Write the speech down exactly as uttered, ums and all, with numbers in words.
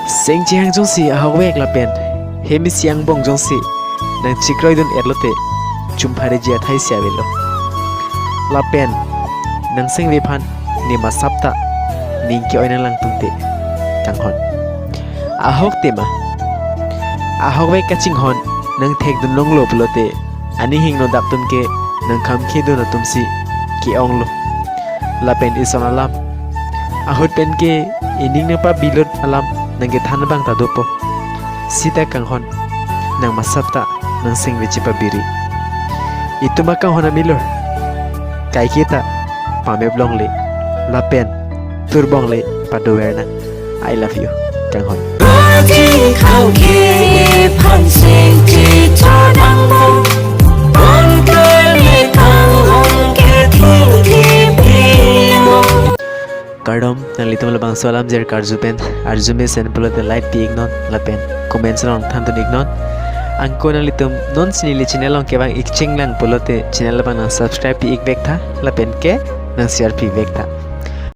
Seng chehang jongsi ahokvek lapen hem isi angbong jongsi nang chikroidun-etlote, chumphari ji athai si avelo. Lapen nang sengve aphan ne masap ta ning ke-oi nanglangtungte kanghon. Ahok tema, ahokvek kachinghon nang thekdun longlo pulote, aning hingno dak atum ke nang kham khedun atumsi ke-onglo. Lapen ison alam, ahut pen ke ining nangpabilut alam nang kethan abang ta dopo. Sita kanghon, nang masap ta nang sengve chepabiri. Itum akanghon amilur, kaike ta pamep longle lapen turbongle padover nang. I love you, kanghon. Roti khang ke phan seng che chodang mo. Bon kali kang hong ke thing ke phi mo. Kardom, nanglitum labangso alam jer karju pen arju mesen pulote like pi-iknon lapen comments along thantun-iknon. Anke nanglitum non si neli channel along kevang-ik chinglang pulote channel abang nang subscribe pi-ikvek tha lapen ke nang share pi-ikvek tha.